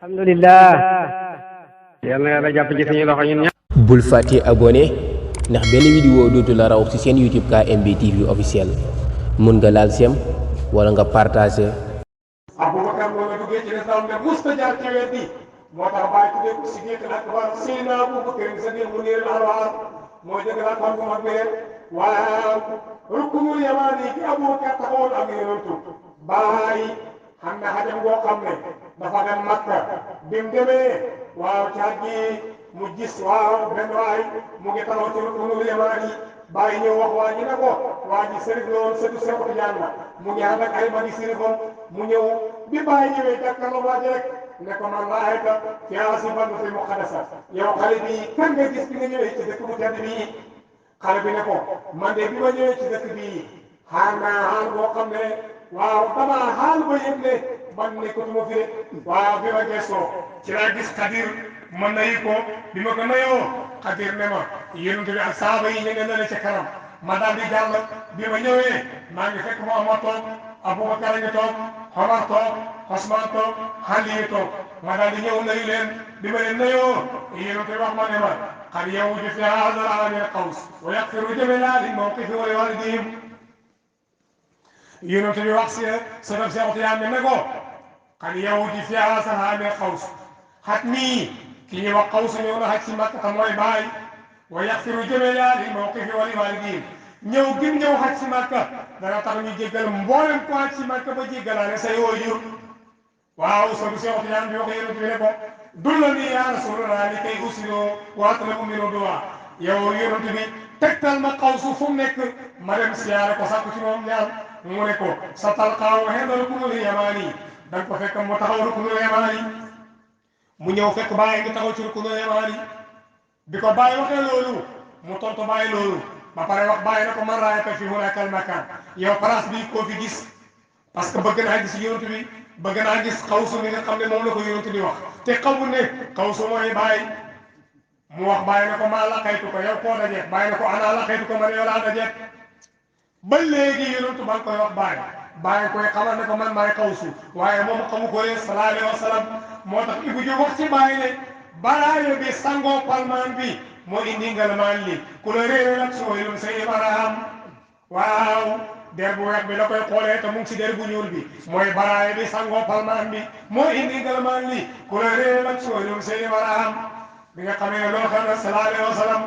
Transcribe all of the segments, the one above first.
alhamdulillah yal na yàlla jàpp ci suñu loxo ñun ñëpp. bul fàtte abonné ndax benn vidéo dootu la raw ci seen YouTube KMB TV officiel mun nga laal sem wala nga partagé. Aboubacar moo la duggee ci lislaam ne musta jaar ci weddi moo tax bàyyi tuddee ko Siddiq Akbar Seydina Aboubacar Sadiq mu niir al-anwaar moo jëg laa xam ko mag bi leen waaw ruknul yamaani bi Aboubacar taxawoon ak yonentu bàyyi xam na xajam boo xam ne dafa dem Makka bi mu demee waaw caag gi mu gis waaw benn waay mu ngi taxaw ci ruknul yamaani bàyyi ñëw wax waa ji ne ko waa ji sëriñ la woon sëtu Seex Tijaan la mu ngi ànd ak ay magi sërifam mu ñëw bi bàyyi ñëwee jàkkaarloo waa ji rek ne ko man raayta fi aasiban fi muqaddasa yow xale bi kan nga gis bi nga ñëwee ci dëkk bu tedd bii xale bi ne ko man de bi ma ñëwee ci dëkk bii xaar naa xaal boo xam ne waaw damaa xaal ba yëg ne man nekkatuma fi rek waaw bi ma gëstoo ci laa gis Xadir man nayi ko bi ma ko nayoo Xadir ne ma yonent bi ak saaba yi ñu ngi ne ca kanam ma daal di jàll bi ma ñëwee maa ngi fekk Muhammad toog Aboubacar a ngi toog Omar toog Osman toog Xali toog ma daal di ñëw nayu leen bi ma leen nayoo yonent bi wax ma ne ma qad yawju fi haadha al-aami al-qaws wa yaghfiru jamii'a lil-mawqifi wa li-waalidihim yonent bi wax si sa Seex Tijaan ne ko qad yawju fi haadha al-aami al-qaws xat nii ki ñuy wax Qaws ñëw na xaj si Makka te mooy baay wa yaghfiru jamii'a lil-mawqifi wa li-waalidihim ñëw gën ñëw xaj si Makka dana tax ñu jéggal mboolem ko xaj si Makka ba jéggalaale say waajur waaw soo Seex Tijaan bi wax yonent bi ne ko dullanii yaa Rasuulallah li kay usiloo wa atlubu minhu du'aa yow yonent bi tegtal ma Qaws fu mu nekk ma dem siyaare ko sàkku ci moom ñaan mu ne ko sa talqaahu inda ruknil yamaani da nga ko fekk mu taxaw ruknul yamaani mu ñëw fekk bàyyi ngi taxaw ci ruknul yamaani bi ko bàyyi waxee loolu mu tontu bàyyi loolu ba pare wax bàyyi na ko man raayaka fi hunaakal makaan yow place bi koo fi gis parce que bëgg naa gis yonent bi bëgg naa gis Xawsu mi nga xam ne moom la ko yonent di wax te xamul ne Xawsu mooy bàyyi mu wax bàyyi na ko maa laqaytu ko yow koo dajeet bàyyi na ko ana laqaytu ko man yow laa dajeet ba léegi yonent ba nga koy wax bàyyi koy xamal ne ko man maay Xawsu waaye moom xamu ko ne sallallahu alayhi wa sallam moo tax Ibou Diouf wax ci bàyyi ne baraayo bi sangoo palmaan bi moo indi ngalamaan li ku la réere nag soo yëlum say baraam waaw der bu weex bi la koy xoolee te mu ngi si der bu ñuul bi mooy baraayo bi sangoo palmaan bi moo indi ngalamaan li ku la réere nag soo yëlum say baraam bi nga xamee ne loolu xam ne sallallahu alayhi wa sallam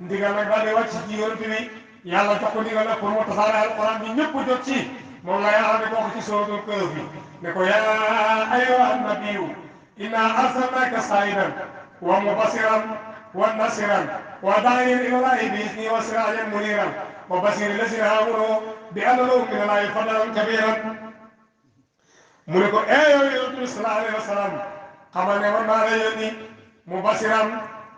ndigal nag daal di wàcc ci yonent bi yàlla jox ko ndigal nag pour mu tasaare alquran bi ñëpp jot ci moom la yàlla di ko wax ci suratul Kahf bi ne ko yaa ayyuhan nabiyyu inna arsalnaka shaahidan wa mubashiran wa nasiran wa daa'iyan ila llaahi bi iznihi wa siraajan muniiran wa bashiri llaziina aamanuu bi anna lahum mina llaahi fadlan kabiiran mu ne ko yow yonent bi sallallahu alayhi wa sallam xamal ne man maa la yónni mubashiran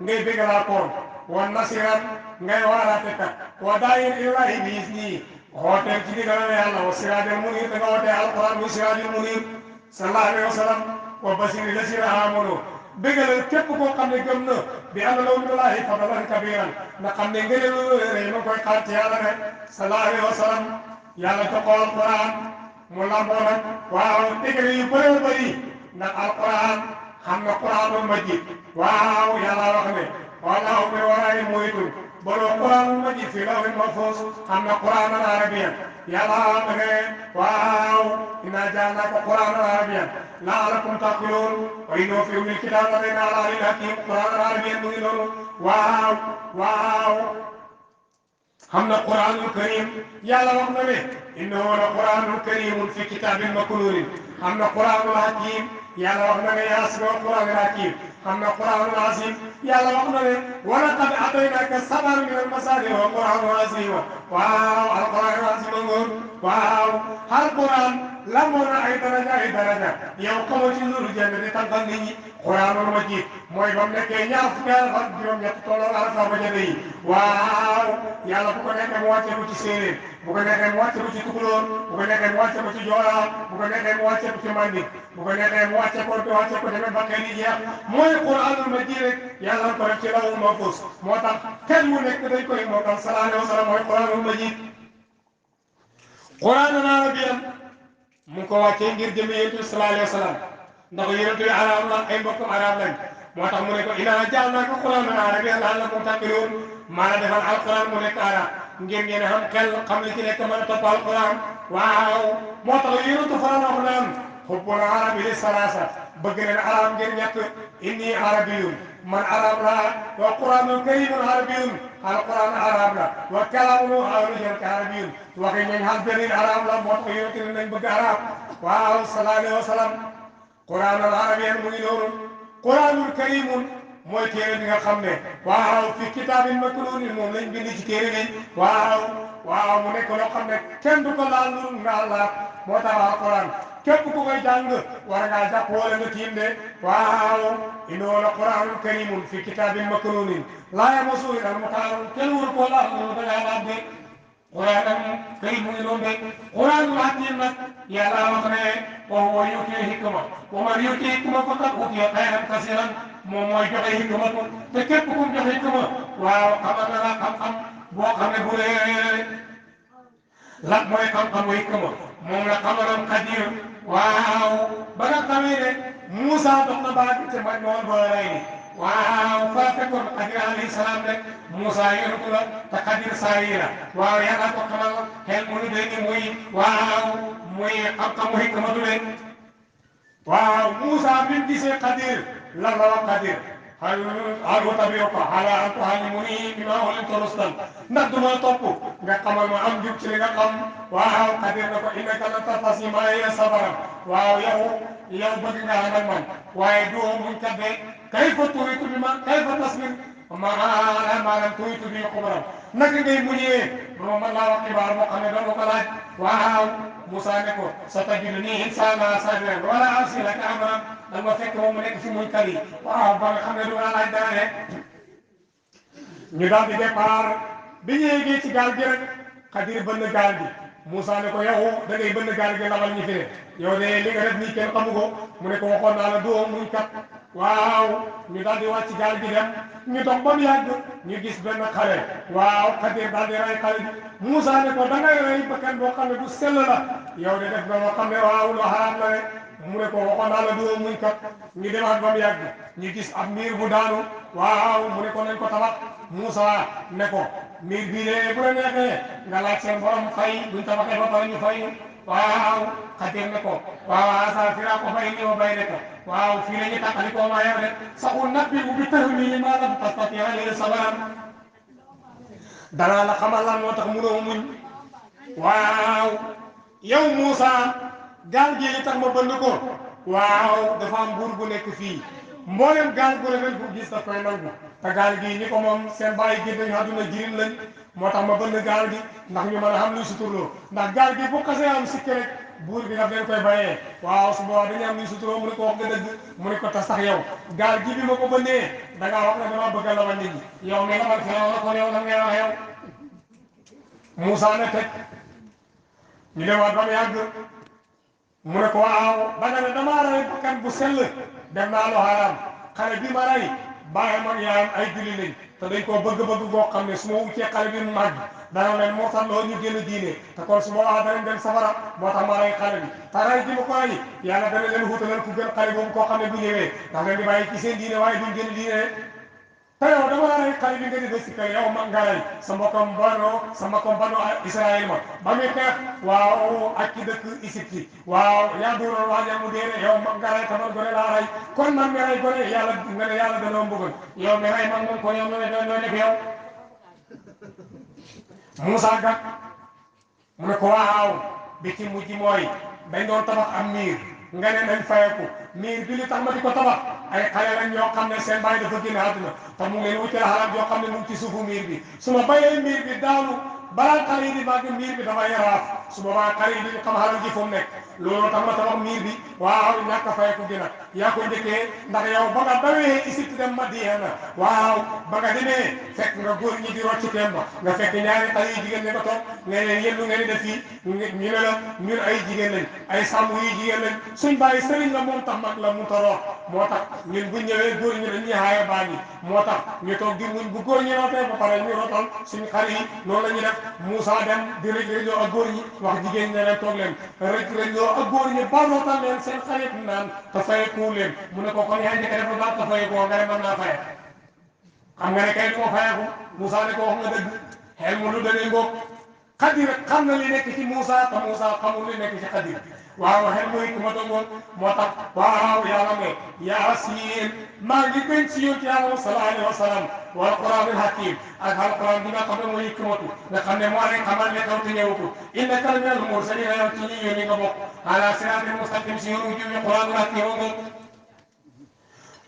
ngay bégalaa koon wa nasiran ngay waaraate kat wa daa'iyan ila llaahi bi iznihi xooteel ci ndigalal yàlla wa siraajan muniir da nga wootee alquran muy siraajul muniir sallallahu alayhi wa sallam wa bashiri llaziina aamanuu bégalal képp koo xam ne gëm na bi anna lahum mina llaahi fadlan kabiiran na xam ne ngëneel lu rëy ma koy xaar ci yàlla rek sallallahu alayhi wa sallam yàlla jox ko alquran mu lamboo nag waaw dégale yu bëree bëri ndax alquran xam na quranul majid waaw yàlla wax ne wallaahu min waraa'ihim muhiitun bolo quranul majid fi lawhin mahfuuz xam na quranan arabiyyan yàlla wax ne waaw innaa ja'alnaaka quranan arabiyyan la'allakum ta'qiluun wa innahu fi ummil kitaabi ladaynaa la'aliyyun hakiim quranan arabiyyan mu ngi noonu waaw xam na quranul karim yàlla wax na ne innahu la quranul kariimun fi kitaabin maknuun xam na quranul hakiim yàlla wax na ne yaasiin wal quraanil hakiim xam na quraanul aziim yàlla wax na ne wa laqad aataynaaka sab'an minal masaani wa quraanan aziima waaw alquraanul aziim ngoon waaw alquran lamoon na ay daraja yow xamoo ci loolu jënd di tànqal nit ñi quraanul majiid mooy ba mu nekkee ñaar fukki ak juróom-ñett tolloo arafa ba jënd yi waaw yàlla bu ko nekkee mu wàccee ko ci séeréer bu ko nekkee mu wàccee ko ci tukulóor bu ko nekkee mu wàccee ko ci joolaa bu ko nekkee mu wàccee ko ci manding bu ko nekkee mu wàccee ko demee ba xëy ni jeex mooy quraanul majiid rek yàlla ko def ci lawhul mahfuuz moo tax kenn mu nekk dañ koy mokkal sallallahu alayhi wa sallam mooy quraanul majiid quraanan arabiyyan mu ko wàccee ngir jëme yonent bi sallallahu alayhi wa sallam ndax yonent bi arab la ay mbokkum arab lañ moo tax mu ne ko inaa ja'alnaaka qur'aanan arabiyyan la'allakum ta'qiluun maa la defal alquran mu nekk arab ngeen ngeen xam xel xam li ci nekk mën a topp alquran waaw moo tax yonent faral wax naan xubbul arabi li salaasa bëgg nañ arab ngeen ñett inni arabiyyun man arab laa wa qur'aanun kariimun arabiyyun alquran arab la wa kalaamuhu arabiyyun waxi ñooñ xam beneen arab la moo tax yonent ne nañ bëgg arab waaw sallallahu alayhi wa sallam qur'aanan arabiyyan mu ngi noonu qur'aanun kariimun mooy téere bi nga xam ne waaw fi kitaabin maknuun moom lañ bind ci téere bi waaw mu nekk loo xam ne kenn du ko laal lu nga laal moo tax alquran képp ku koy jàng war ngaa jàpp wala nga tiim de waaw innahu la qur'aanun kariimun fi kitaabin maknuun laa yamassuhu illal mutahharuun kenn waru koo laal loolu da ngaa laal de qur'aanun kariim mu ngi noonu de qur'aanul hakiim nag yàlla wax ne wa huwa yu'til hikma wa man yu'til hikma faqad uutiya khayran kasiiran moom mooy joxe hikma te képp ku mu joxe hikma waaw xamal na la xam-xam boo xam ne bu dee lan mooy xam-xamu hikma moom la xamaloon Xadir waaw ba nga xamee ne Moussa dox na baag te ma noonu ba rey ni waaw fa fekkoon Xadir alayhi salaam rek Moussa yonatu la te Xadir saari la waaw yàlla ko xamal xel mu nu dégg muy xam-xamu hikma du leen waaw Moussa bi mu gisee Xadir lan la wax Xadir hal utabi'uka alaa an tu'allimanii mimmaa ullimta rushdan ndax du ma topp nga xamal ma am jub ci li nga xam waaw Xadir na ko innaka lan tastabira ma'iya sabran waaw yow bëgg nga ànd ak man waaye doo muñ kat de kayfa tasbir maa lam tuhiit bihi xubran naka ngay muñee ba ma mën laa wax xibaar boo xam ne doo ko laaj waaw Moussa ne ko satajidunii inshaa Allaahu saabiran wa laa a'sii laka amran danga ma fekk moom mu nekk si muñ kër yi waaw ba nga xam ne du ma laaj dara rek ñu daal di départ bi ñu yeggee ci gaal gi rek Xadir bënn gaal gi Moussa ne ko yow da ngay bënn gaal gi labal ñu fi ne yow de li nga def nii kenn xamu ko mu ne ko waxoon naa la doo muñ kat waaw ñu daal di wàcc gaal gi dem ñu dox ba mu yàgg ñu gis benn xale waaw Xadir daal di rey xale bi Moussa ne ko da ngay rey bakkan boo xam ne bu sell la yow de def nga loo xam ne waaw lu xaraam la rek mu ne ko waxoon naa la doo muñ kat ñu demaat ba mu yàgg ñu gis ab miir bu daanu waaw mu ne ko nañ ko tabax Moussa ne ko miir bii de bu la neexee nga laaj seen borom fay buñ tabaxee ba pare ñu fay waaw Xadir ne ko waaw asa firaaqa baynii wa baynaka waaw fii la ñu tàqali koo maa yow de sa-unabbi'uka bi ta'wiili maa lam tastati' alayhi sabran danaa la xamal lan moo tax mënoo muñ waaw yow Moussa gaal gi li tax ma bënn ko waaw dafa am buur bu nekk fii mboolem gaal gu rafet bu gis daf koy nangu te gaal gi ñi ko moom seen bàyyi gi dañu àdduna jirim lañ moo tax ma bënn gaal gi ndax ñu mën a xam luy suturloo ndax gaal gi bu xasee am sikk rek buur bi daf leen koy bàyyee waaw su boobaa dañuy am luy suturloo mu ne ko wax nga dëgg mu ne ko tas tax yow gaal gi bi ma ko bënnee da ngaa wax ne dama bëgg a labal nit ñi yow mi labal fi yow la kon yow lan ngay wax yow Moussa ne teg ñu demaat ba mu yàgg mu ne ko waaw ba nga ne damaa rey bakkan bu sell dem naa lu haram xale bi ma rey baayam ak yaayam ay julli lañ te dañ koo bëgg-bëgg boo xam ne su ma wuccee xale bi mu màgg dana leen moo tax loolu ñu génn diine te kon su boobaa danañ dem safara moo tax ma rey xale bi te rey ji ma ko rey yàlla dana leen wutalal ku gën xale boobu koo xam ne bu ñëwee ndax leen di bàyyi ci seen diine waaye duñ génn diine te yow dama rey xale bi nga di si kër yow mag nga rey sa mbokkam bano Israël ma ba muy xeex waaw ak ci dëkk Égypte waaw yaa duuroon waajal mu dee yow mag nga rey te man gone laa rey kon man mi rey gone yàlla nga ne yàlla danoo mbugal yow mi rey man moom ko yow noo nekk yow Moussa gàtt mu ne ko waaw bi ci mujj mooy dañ doon tabax am miir nga ne nañ fayeku miir bi li tax ma di ko tabax ay xale lañ yoo xam ne seen bàyyi dafa génn àdduna te mu ngi leen wutal xalaat yoo xam ne mu ngi ci suufu miir bi su ma bayee miir bi daanu balaa xale yi di màgg miir bi dafay yaraaf su boobaa xale yi di xam xalal ji fu mu nekk loolu tax ma tabax miir bi waaw ñàkk a fayeku gi nag yaa ko njëkkee ndax yow ba nga dawee Égypte dem Madiana waaw ba nga demee fekk nga góor ñi di rocci teen ba nga fekk ñaari xale yu jigéen ne nga toog ne leen yéen lu ngeen di def fii ñu ne la ñun ay jigéen lañ ay sàmm yu jigéen lañ suñ bàyyi sëriñ la moom tax mag la mu taroot moo tax ñun buñ ñëwee góor ñi dañuy xaaye baa ñi moo tax ñu toog di muñ bu góor ñi rootee ba pare ñu rootal suñ xale yi noonu la ñuy def Moussa dem di rëj rëjloo ak góor ñi wax jigéen ñi ne leen toog leen rëj rëjloo ak góor ñi balootal leen seen xarit naan te fayeku leen mu ne ko kon yaa njëkk a def lu baax te fayekoo nga ne mën naa faye xam nga ne kay du ma fayeku Moussa ne ko wax nga dëgg xel mu lu dëgg ngoog Xadir xam na li nekk ci Moussa te Moussa xamul li nekk ci Xadir waaw xel muy ku ma dogoon moo tax waaw yàlla ne Yaasiin maa ngi gën ci yonent Yàlla sallallahu alayhi wa sallam wal quraanil hakiim ak alquran bi nga xam ne mooy hikmatu nga xam ne moo lay xamal ne xew te ñëwagul innaka laminal mursaliin yow ci ñi yónni nga bokk ala siraatin mustaqiim si yoonu jub quraanul hakiim ngoog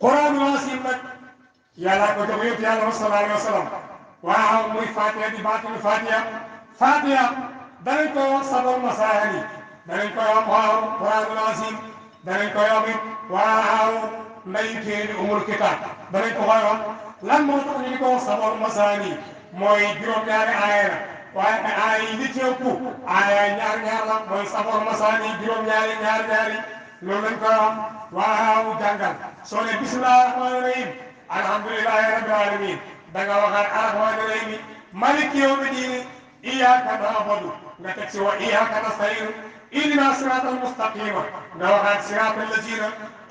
quraanul hakiim nag yàlla ko jox yonent Yàlla sallallahu alayhi wa sallam waaw muy Fatiha di baatul Fatiha Fatiha danañ ko wax sabal masaani danañ koy wax waaw quraanul hakiim danañ koy wax it waaw ndeyu téere umul kitaab danañ ko koy wax lan moo tax ñu di ko wax sabal masaani mooy juróom-ñaari aaya la waaye aaya yi li ci ëpp aaya ñaar-ñaar la mooy sabal masaani juróom-ñaari ñaar-ñaari loolu lañ koy wax waaw jàngal soo ne bismillaahi rahmaani rahiim alhamdulillaahi rabbil aalamiin da nga waxaat arrahmaani rahiim maliki yawmi diin iyyaaka na'budu nga teg si wa iyyaaka nasta'iin ihdina siraatal mustaqiima nga waxaat siraatal laziina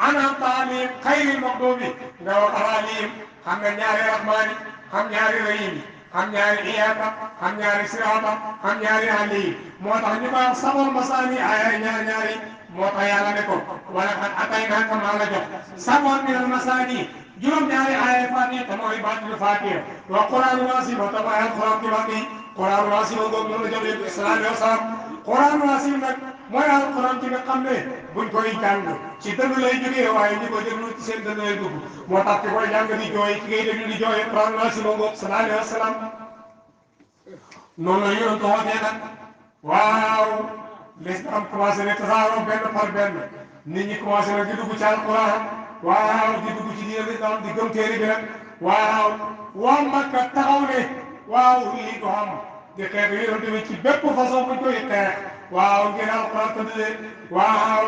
an'amta alayhim xayril maxduubi nga waxaat alayhim xam nga ñaari rahmaani xam ñaari rahiim xam ñaari iyyaaka xam ñaari siraata xam ñaari alayhim moo tax ñu koy wax sabal masaani ay ñaari moo tax yàlla ne ko wala qad ataynaaka maa la jox sabal minal masaani juróom-ñaari aaya Faatiha te mooy baatul Faatiha wa quraanul hakiim te mooy alquraanul hakiim quraanul hakiim boobu noonu la jox leen sallallahu alayhi wa sallam quraanul hakiim nag mooy alquran ci nga xam ne buñ koy jàng ci dënn lay jógee waaye ñi ko déglu ci seen dënn lay dugg moo tax ki koy jàng di jooy ki ngay déglu di jooy quraanul hakiim boobu sallallahu alayhi wa sallam noonu la yoroon ko wootee nag waaw l'islam commencé ne tasaaroo benn par benn nit ñi commencé nag di dugg ci alquran waaw di dugg ci diine l'islam di gëm téere bi nag waaw waa Makka taxaw ne waaw lii du am di xeex yonent bi ci bépp façon buñ koy xeex waaw ngeen alquran tëddee waaw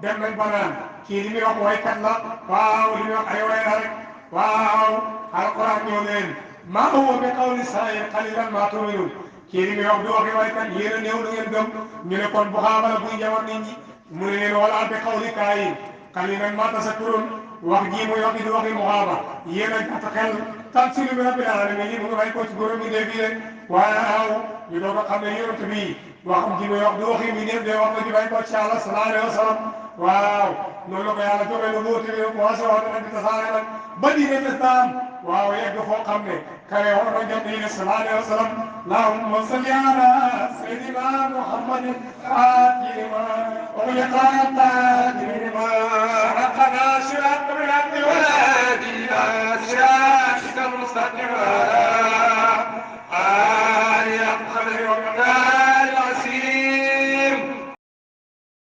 dem nañ ba naan kii li muy wax waykat la waaw li muy wax ay way la rek waaw alquran ñëw leen maa huwa bi qawli saa'ir qaliilan maa tu'minuun kii li muy wax du waxi waykat yéen a néew lu ngeen gëm ñu ne kon bu xaabala buy jawar nit ñi mu ne leen wala bi qawli kaahin qaliilan maa tazakkaruun wax ji muy wax di waxi muhaaba yéen a gàtt xel tanziilun min rabbil aalamiin yi mu ngi bàyyi ko ci góoram mi dee bii rek waaw ñu doog a xam ne yonent bi waxam ji muy wax du waxi mi dee wax la ji bàyyi ko ci Yàlla sallallahu alayhi wa sallam waaw noonu la ko yàlla joxe lu wóote bi commencé wax nag di tasaare nag ba diine lislaam waaw yegg foo xam ne kare war na jot diine sallallahu alayhi wa sallam allahumma salli ala sayyidina muhammadin fatima ughliqa tatima ربنا شرعت من عبد ولادنا شرعت المستقيم